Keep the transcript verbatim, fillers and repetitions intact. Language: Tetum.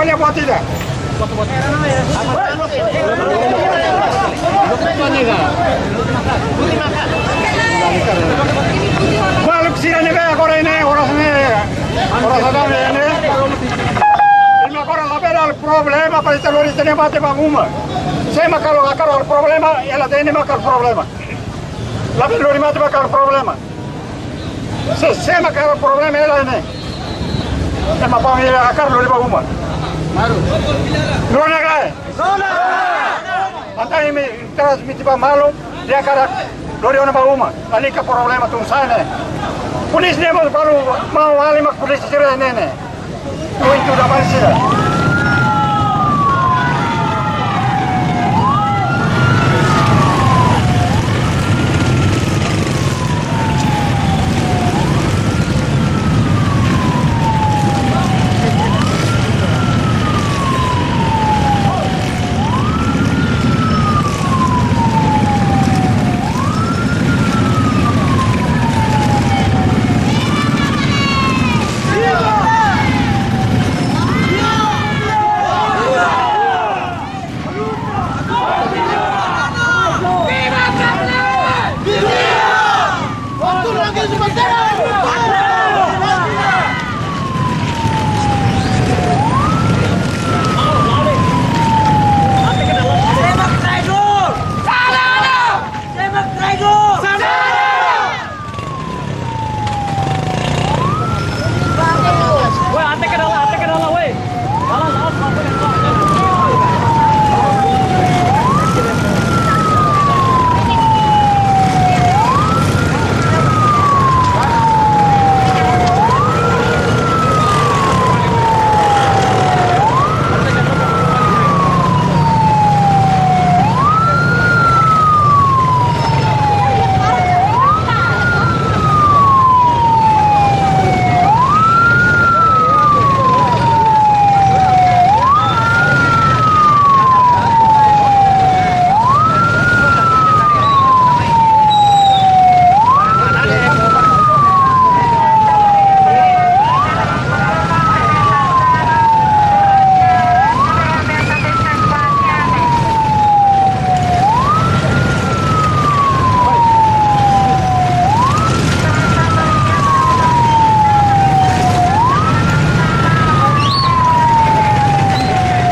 Buat ida. Maluk sira ne'ebé agora ne'e, oras ne'e, oras agora ne'e. Ema agora labele halo problema para ita lori ita-nia mate ba uma. Se ema hakarak halo problema, hela de'it ne'e mak halo problema. Labele lori mate ba halo problema. Se, se ema halo problema hela ne'e. Ema família hakarak lori ba uma. Lori ne'e ka lae? Entaun imi transmite ba malu, nia hakarak lori ona ba uma. Lalika problema tun sa'e ne'e. Polísia ne'e mós balu mau alin mak polísia sira ne'e ne'e. Muito da Aparecida.